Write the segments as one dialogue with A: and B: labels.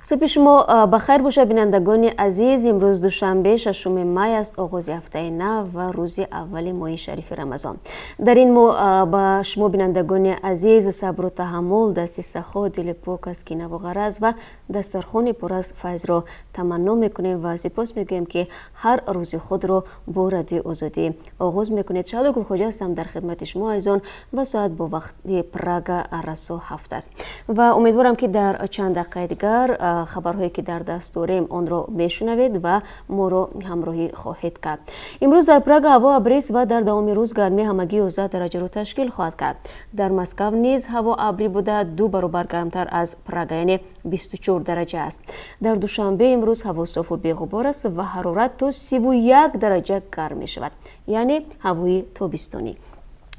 A: Субҳи шумо ба хайр бошад, бинандагони азиз. Имрӯз душанбе, 6 май аст, оғози ҳафтаи нав ва рӯзи аввали моҳи шарифи Рамазон. Дар ин моҳ ба шумо, бинандагони азиз, сабру таҳаммул, дасти сахо, дили пок аз кинаву ғараз ва дастархони пур аз файзро таманно мекунем ва сипос мегӯем, ки ҳар рӯзи худро бо Радиои Озодӣ оғоз мекунед. Шаҳло Гулхоҷа ҳастам дар хидмати шумо, азизон, ва соат бо вақти Прага расо 7 аст ва умедворам, ки дар чанд дақиқаи дигар хабарҳое, ки дар даст дорем, онро мешунавед ва моро ҳамроҳӣ хоҳед кард. Имрӯз дар Прага ҳаво абрист ва дар давоми рӯз гармӣ ҳамагӣ 11 дараҷаро ташкил хоҳад кард. Дар Москав низ ҳаво абрӣ буда, ду баробар гармтар аз Прага, яъне 24 дараҷа аст. Дар Душанбе имрӯз ҳаво софу беғубор аст ва ҳарорат то 31 дараҷа гарм мешавад, яъне ҳавои тобистонӣ.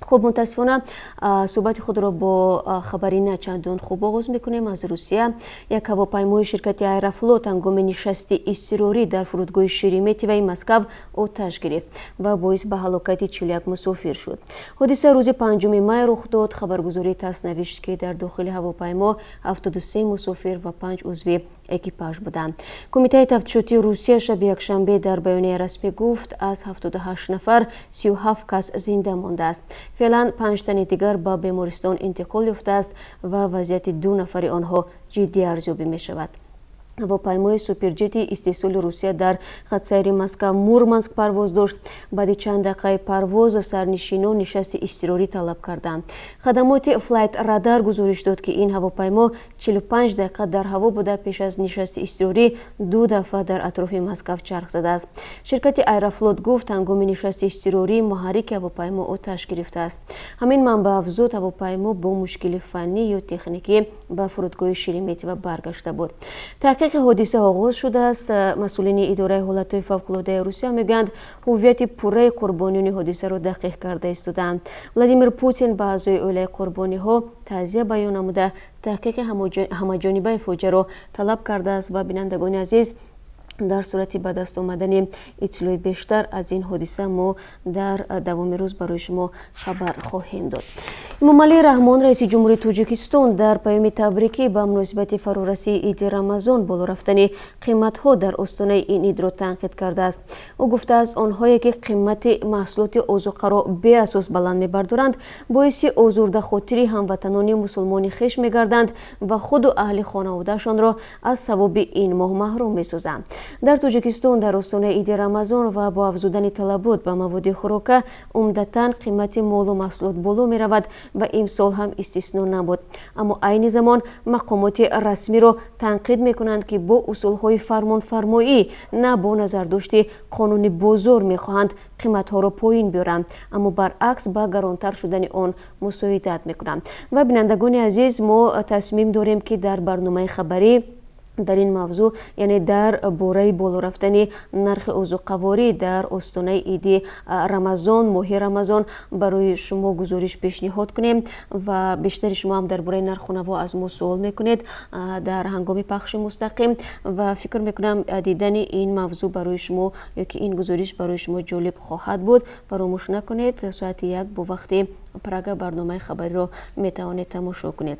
A: Хуб, мутаассифона, суҳбати худро бо хабари начандон хуб оғоз мекунем аз Русия. Як ҳавопаймои ширкати Аэрофлот ҳангоми нишасти изтирорӣ дар фурудгоҳи Шереметьевои Москав оташ гирифт ва боис ба ҳалокати 41 мусофир шуд. Ҳодиса рӯзи 5 май рух дод. Хабаргузории ТАСС навишт, ки дар дохили ҳавопаймо 73 мусофир ва панҷ узви экипаж буданд. Кумитаи тафтишотии Русия шаби якшанбе дар баёнияи расмӣ гуфт, аз 78 нафар 37 кас зинда мондааст. Феълан панҷ тани дигар ба бемористон интиқол ёфтааст ва вазъияти ду нафари онҳо ҷиддӣ арзёбӣ мешавад. Ҳавопаймои Суперҷети истеҳсоли Русия дар хатсайри Москав Мурманск парвоз дошт. Баъди чанд дақиқаи парвоз сарнишинон нишасти изтирорӣ талаб карданд. Хадамоти Флайт Радар гузориш дод, ки ин ҳавопаймо 45 дақиқа дар ҳаво буда, пеш аз нишасти изтирорӣ ду дафъа дар атрофи Москав чарх задааст. Ширкати Аэрофлот гуфт, ҳангоми нишасти изтирорӣ муҳаррики ҳавопаймо оташ гирифтааст. Ҳамин манбаъ афзуд, ҳавопаймо бо мушкили фаннӣ ё техникӣ ба фурудгоҳи Шереметьево баргашта буд. Таҳқиқи ҳодиса оғоз шудааст. Масъулини идораи ҳолатҳои фавқулодаи Русия мегӯянд, ҳуввияти пурраи қурбониёни ҳодисаро дақиқ карда истодаанд. Владимир Путин ба аъзои оилаи қурбониҳо таъзия баён намуда, таҳқиқи ҳамаҷонибаи фоҷиаро талаб кардааст. Ва, бинандагони азиз, дар сурати ба даст омадани иттилои бештар аз ин ҳодиса мо дар давоми рӯз барои шумо хабар хоҳем дод. Эмомалӣ Раҳмон, раиси ҷумҳури Тоҷикистон, дар паёми табрикӣ ба муносибати фарорасии иди Рамазон боло рафтани қиматҳо дар остонаи ин идро танқид кардааст. Ӯ гуфтааст, онҳое, ки қимати маҳсулоти озуқаро беасос баланд мебардоранд, боиси озурдахотири ҳамватанони мусулмони хеш мегарданд ва худу аҳли хонаводаашонро аз савоби ин моҳ маҳрум месозанд. Дар Тоҷикистон дар остонаи иди Рамазон ва бо афзудани талабот ба маводи хӯрока умдатан қимати молу маҳсулот боло меравад ва имсол ҳам истисно набуд. Аммо айни замон мақомоти расмиро танқид мекунанд, ки бо усулҳои фармонфармоӣ, на бо назардошти қонуни бозор, мехоҳанд қиматҳоро поин биёранд, аммо баръакс ба гаронтар шудани он мусоидат мекунанд. Ва, бинандагони азиз, мо тасмим дорем, ки дар барномаи хабарӣ дар ин мавзӯъ, яъне дар бораи боло рафтани нархи озуқаворӣ дар остонаи иди Рамазон, моҳи Рамазон, барои шумо гузориш пешниҳод кунем. Ва бештари шумо ҳам дар бораи нарху наво аз мо суол мекунед дар ҳангоми пахши мустақим ва фикр мекунам, дидани ин мавзӯъ барои шумо ё ки ин гузориш барои шумо ҷолиб хоҳад буд. Фаромӯш накунед, соати 1 бо вақти Прага барномаи хабариро метавонед тамошо кунед.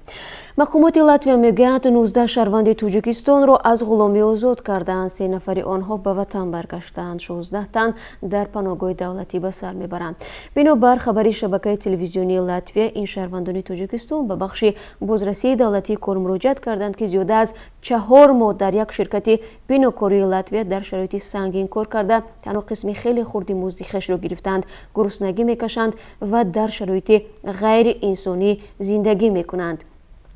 A: Мақомоти Латвия мегӯянд, 19 шаҳрванди Тоҷикистонро аз ғуломӣ озод кардаанд. Се нафари онҳо ба ватан баргаштаанд, 16 тан дар паноҳгоҳи давлатӣ ба сар мебаранд. Бинобар хабари шабакаи телевизионии Латвия, ин шаҳрвандони Тоҷикистон ба бахши бозрасии давлатии кор муроҷиат карданд, ки зиёда аз 4 моҳ дар як ширкати бинокории Латвия дар шароити сангин кор карда, танҳо қисми хеле хурди музди хешро гирифтаанд, гуруснагӣ мекашанд ва дар шароити ғайриинсонӣ зиндагӣ мекунанд.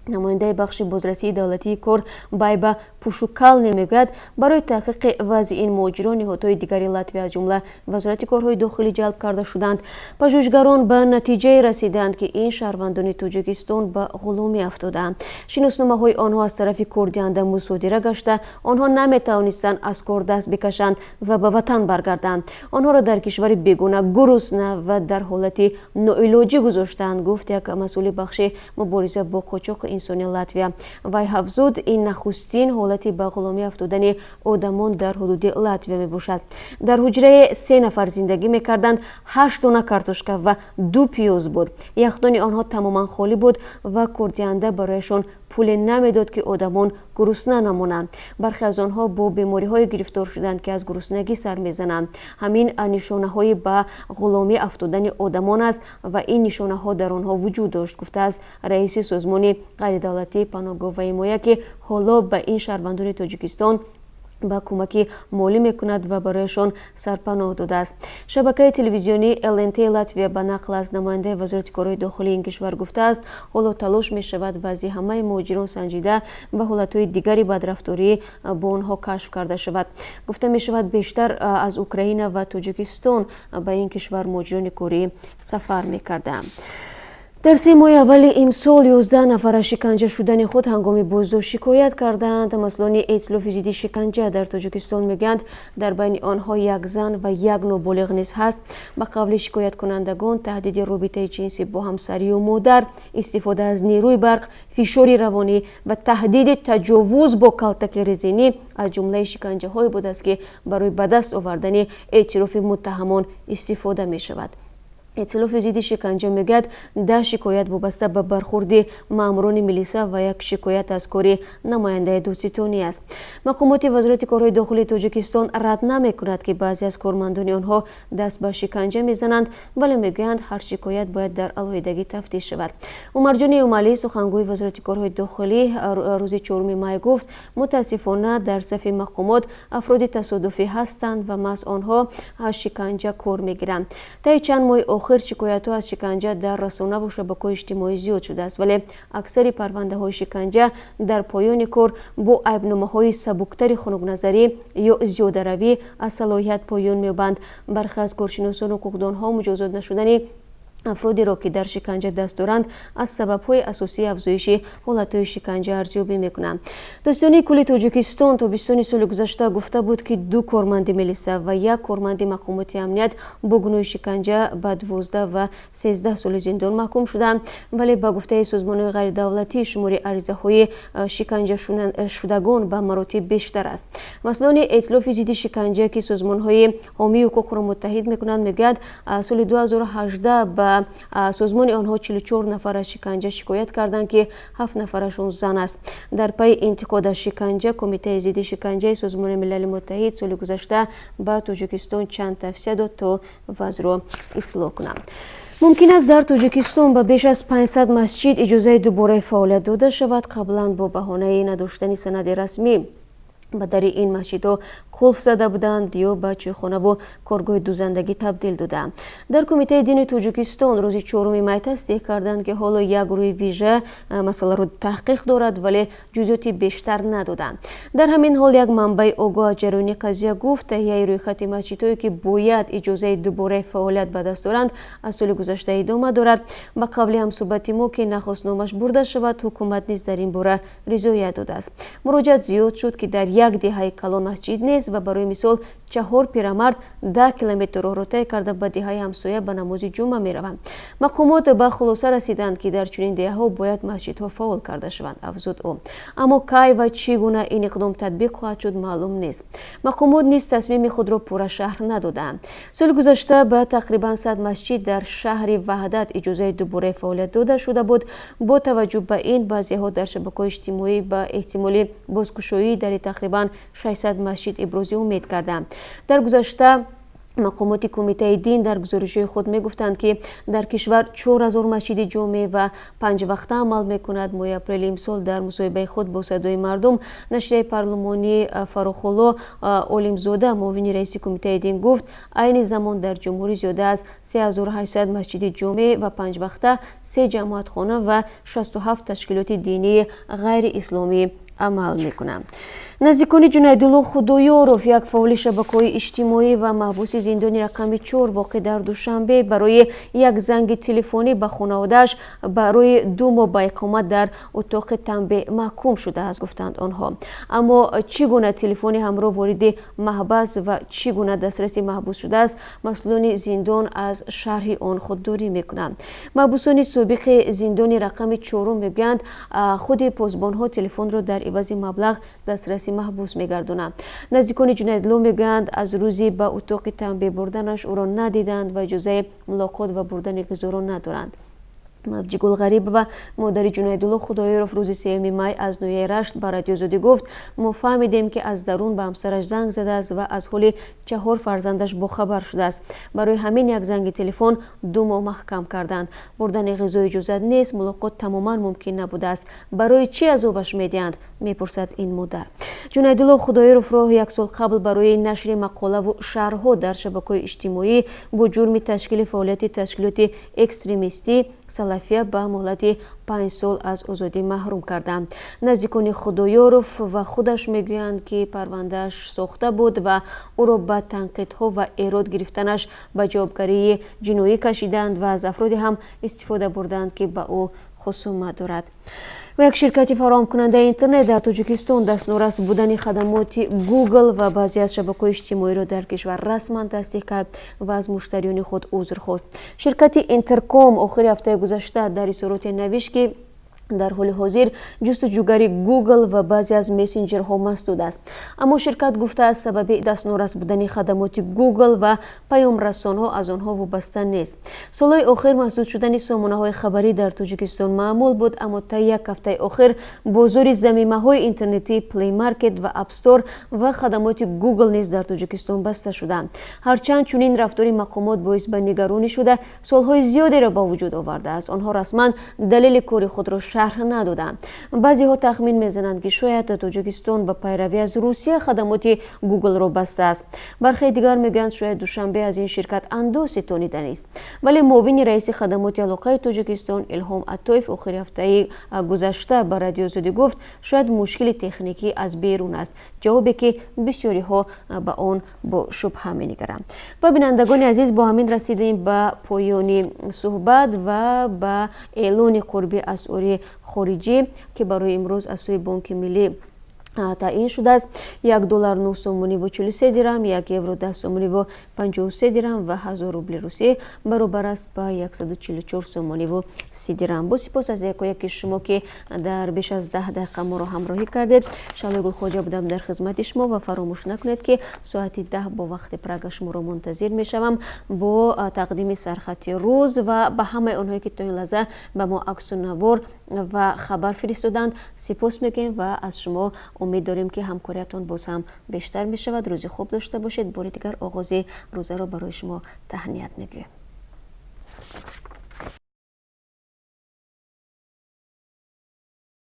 A: Намояндаи бахши бозрасии давлатии кор Байба Пушукалне мегӯяд, барои таҳқиқи вазъи ин муҳоҷирон ниҳодҳои дигари Латвия, аз ҷумла Вазорати корҳои дохилӣ, ҷалб карда шуданд. Пажӯҳишгарон ба натиҷае расидаанд, ки ин шаҳрвандони Тоҷикистон ба ғуломӣ афтодаанд. Шиносномаҳои онҳо аз тарафи кордиҳанда мусодира гашта, онҳо наметавонистанд аз кор даст бикашанд ва ба ватан баргарданд. Онҳоро дар кишвари бегона гурусна ва дар ҳолати ноилоҷӣ гузоштаанд, гуфт як масъули бахши мубориза бо қочоқи. Инсони Латвия. Вай афзуд, ин нахустин ҳолати ба ғуломӣ афтодани одамон дар ҳудуди Латвия мебошад. Дар ҳуҷрае се нафар зиндагӣ мекарданд, ҳашт дона картошка ва ду пиёз буд. Яхдони онҳо тамоман холӣ буд ва кордиҳанда барояшон пуле намедод, ки одамон гурусна намонанд. Бархе аз онҳо бо бемориҳое гирифтор шуданд, ки аз гуруснагӣ сар мезананд. Ҳамин нишонаҳои ба ғуломӣ афтодани одамон аст ва ин нишонаҳо дар онҳо вуҷуд дошт, гуфтааст раиси созмони ғайридавлатии Паноҳгоҳ ва ҳимоя, ки ҳоло ба ин шаҳрвандони Тоҷикистон ба кӯмаки молӣ мекунад ва барояшон сарпаноҳ додааст. Шабакаи телевизионии ЛНТ Латвия ба нақл аз намояндаи Вазорати корҳои дохилии ин кишвар гуфтааст, ҳоло талош мешавад вазъи ҳамаи муҳоҷирон санҷида ва ҳолатҳои дигари бадрафторӣ бо онҳо кашф карда шавад. Гуфта мешавад, бештар аз Украина ва Тоҷикистон ба ин кишвар муҳоҷирони корӣ сафар мекарданд. Дар 3 моҳи аввали имсол 11 нафар аз шиканҷа шудани худ ҳангоми боздошт шикоят кардаанд. Масъулони Эътилофи зидди шиканҷа дар Тоҷикистон мегӯянд, дар байни онҳо як зан ва як ноболиғ низ ҳаст. Ба қавли шикояткунандагон, таҳдиди робитаи ҷинсӣ бо ҳамсарию модар, истифода аз нерӯи барқ, фишори равонӣ ва таҳдиди таҷовуз бо калтаки резинӣ аз ҷумлаи шиканҷаҳое будааст, ки барои ба даст овардани эътирофи муттаҳамон истифода мешавад. Эътилофи зидди шиканҷа мегӯяд, 10 шикоят вобаста ба бархурди маъмурони милиса ва як шикоят аз кори намояндаи додситонӣ аст. Мақомоти Вазорати корҳои дохилии Тоҷикистон рад намекунад, ки баъзе аз кормандони онҳо даст ба шиканҷа мезананд, вале мегӯянд, ҳар шикоят бояд дар алоҳидагӣ тафтиш шавад. Умарҷони Эмомалӣ, сухангӯи Вазорати корҳои дохилӣ, рӯзи 4 май гуфт, мутаассифона, дар сафи мақомот афроди тасодуфӣ ҳастанд ва маҳз онҳо аз шиканҷа кор мегиранд. Таи чанд моҳи охир шикоятҳо аз шиканҷа дар расонаву шабакаҳои иҷтимоӣ зиёд шудааст, вале аксари парвандаҳои шиканҷа дар поёни кор бо айбномаҳои сабуктари хунукназарӣ ё зиёдаравӣ аз салоҳият поён меёбанд. Бархе аз коршиносону ҳуқуқдонҳо муҷозот нашудани афродеро, ки дар шиканҷа даст доранд, аз сабабҳои асосии афзоиши ҳолатҳои шиканҷа арзёбӣ мекунанд. Додситонии кулли Тоҷикистон тобистони соли гузашта гуфта буд, ки ду корманди милиса ва як корманди мақомоти амният бо гуноҳи шиканҷа ба 12 ва 13 соли зиндон маҳкум шуданд. Вале ба гуфтаи созмонҳои ғайридавлатӣ, шумори аризаҳои шиканҷашудагон ба маротиб бештар аст. Масъулони Эътилофи зидди шиканҷа, ки созмонҳои ҳомии ҳуқуқро муттаҳид мекунанд, мегӯяд, соли 2018 ба созмони онҳо 44 нафар аз шиканҷа шикоят карданд, ки ҳафт нафарашон зан аст. Дар пайи интиқод аз шиканҷа, Кумитаи зидди шиканҷаи Созмони Милали Муттаҳид соли гузашта ба Тоҷикистон чанд тавсия дод, то вазъро ислоҳ кунанд. Мумкин аст, дар Тоҷикистон ба беш аз 500 масҷид иҷозаи дубораи фаъолият дода шавад. Қаблан бо баҳонаи надоштани санади расмӣ ба дари ин масҷидҳо қулф зада буданд ё ба чойхонаву коргоҳи дузандагӣ табдил додаанд. Дар Кумитаи дини Тоҷикистон рӯзи 4 май тасдиқ карданд, ки ҳоло як гурӯҳи вижа масъаларо таҳқиқ дорад, вале ҷузъиёти бештар надоданд. Дар ҳамин ҳол, як манбаи огоҳ аз ҷараёни қазия гуфт, таҳияи рӯйхати масҷидҳое, ки бояд иҷозаи дубораи фаъолият ба даст доранд, аз соли гузашта идома дорад. Ба қавли ҳамсӯҳбати мо, ки нахост номаш бурда шавад, ҳукумат низ дар ин бора ризоят додааст. Муроҷиат зиёд шуд, ки дар як деҳаи калон масҷид нест ва барои мисол чаҳор пирамард 10 километр роҳро тай карда ба деҳаи ҳамсоя ба намози ҷумъа мераванд. Мақомот ба хулоса расиданд, ки дар чунин деҳаҳо бояд масҷидҳо фаъол карда шаванд, афзуд ӯ. Аммо кай ва чӣ гуна ин иқдом татбиқ хоҳад шуд, маълум нест. Мақомот низ тасмими худро пурра шарҳ надодаанд. Соли гузашта ба тақрибан 100 масҷид дар шаҳри Ваҳдат иҷозаи дубораи фаъолият дода шуда буд. Бо таваҷҷӯҳ ба ин, баъзеҳо дар шабакаҳои иҷтимоӣ ба эҳтимоли бозкушоии дари тақрибан 600 масҷид ибрози умед карданд. Дар гузашта мақомоти Кумитаи дин дар гузоришҳои худ мегуфтанд, ки дар кишвар 4000 масҷиди ҷомеъ ва панҷвақта амал мекунад. Моҳи апрели имсол дар мусоҳибаи худ бо Садои мардум, нашрияи парлумонӣ, Фаррухулло Олимзода, муовини раиси Кумитаи дин, гуфт, айни замон дар ҷумҳурӣ зиёда аз 3800 масҷиди ҷомеъ ва панҷвақта, се ҷамоатхона ва 67 ташкилоти динии ғайриисломӣ амал мекунанд. Наздикони Ҷунайдулло Худоёров, як фаъоли шабакаҳои иҷтимоӣ ва маҳбуси зиндони рақами 4 воқеъ дар Душанбе, барои як занги телефонӣ ба хонаводааш барои 2 моҳ ба иқомат дар утоқи танбеҳ маҳкум шудааст, гуфтанд онҳо. Аммо чӣ гуна телефони ҳамроҳ вориди маҳбас ва чӣ гуна дастраси маҳбус шудааст, масъулони зиндон аз шарҳи он худдорӣ мекунанд. Маҳбусони собиқи зиндони рақами чорум мегӯянд, худи посбонҳо телефонро дар ивази маблағ дастраси маҳбус мегардонанд. Наздикони Ҷунайдулло мегӯянд, аз рӯзи ба утоқи танбеҳ бурданаш ӯро надиданд ва иҷозаи мулоқот ва бурдани ғизоро надоранд. Мавҷигул Ғарибова, модари Ҷунайдулло Худоёров, рӯзи 3 май аз ноҳияи Рашт ба Радиои Озодӣ гуфт: мо фаҳмидем, ки аз дарун ба ҳамсараш занг задааст ва аз ҳоли чаҳор фарзандаш бохабар шудааст. Барои ҳамин як занги телефон 2 моҳ маҳкам карданд. Бурдани ғизо иҷозат нест, мулоқот тамоман мумкин набудааст. Барои чӣ азобаш медиҳанд? Мепурсад ин модар. Ҷунайдулло Худоёровро як сол қабл барои нашри мақолаву шарҳҳо дар шабакаҳои иҷтимоӣ бо ҷурми ташкили фаъолияти ташкилоти экстремистӣ Салафия ба муҳлати 5 сол аз озодӣ маҳрум карданд. Наздикони Худоёров ва худаш мегӯянд, ки парвандааш сохта буд ва ӯро ба танқидҳо ва эрод гирифтанаш ба ҷавобгарии ҷиноӣ кашиданд ва аз афроде ҳам истифода бурданд, ки ба ӯ хусумат дорад. Ва як ширкати фароҳамкунандаи интернет дар Тоҷикистон дастнорас будани хадамоти Google ва баъзе аз шабакаҳои иҷтимоиро дар кишвар расман тасдиқ кард ва аз муштариёни худ узр хост. Ширкати Интерком охири ҳафтаи гузашта дар изҳороте навишт, ки дар ҳоли ҳозир ҷустуҷӯгари Google ва баъзе аз мессенҷерҳо масдуд аст. Аммо ширкат гуфтааст, сабаби дастнорас будани хадамоти Google ва паёмрасонҳо аз онҳо вобаста нест. Солҳои охир масдуд шудани сомонаҳои хабарӣ дар Тоҷикистон маъмул буд, аммо та як ҳафтаи охир бозори замимаҳои интернетии Play Market ва App Store ва хадамоти Google низ дар Тоҷикистон баста шуданд. Ҳарчанд чунин рафтори мақомот боис ба нигаронӣ шуда, суолҳои зиёдеро ба вуҷуд овардааст, онҳо расман далели кори худро шарҳ надоданд. Баъзеҳо тахмин мезананд, ки шояд Тоҷикистон ба пайравӣ аз Русия хадамоти Гуглро бастааст. Бархе дигар мегӯянд, шояд Душанбе аз ин ширкат андоз ситониданист. Вале муовини раиси хадамоти алоқаи Тоҷикистон Илҳом Атоев охири ҳафтаи гузашта ба Радиои Озодӣ гуфт, шояд мушкили техникӣ аз берун аст, ҷавобе ки бисёриҳо ба он бо шубҳа менигаранд. Ва бинандагони азиз, бо ҳамин расидем ба поёни суҳбат ва ба эълони қурби асъори хориҷӣ, ки барои имрӯз аз сӯи Бонки Миллӣ таъин шудааст. 1 доллар 9 сомониву 43 дирам, 1 евро 10 сомониву 53 дирам ва 1000 рубли русӣ баробар аст ба 144 сомониву 30 дирам. Бо сипос аз якояки шумо, ки дар беш аз 10 дақиқа моро ҳамроҳӣ кардед. Шаҳлои Гулхоҷа будам дар хизмати шумо ва фаромӯш накунед, ки соати 10 бо вақти Прага шуморо мунтазир мешавам бо тақдими сархати рӯз. Ва ба ҳамаи онҳое, ки то ин лаҳза ба мо аксу навор ва хабар фиристоданд, сипос мегӯем ва аз шумо умед дорем, ки ҳамкориятон боз ҳам бештар мешавад. Рӯзи хуб дошта бошед. Бори дигар оғози рӯзаро барои шумо таҳният мегӯем.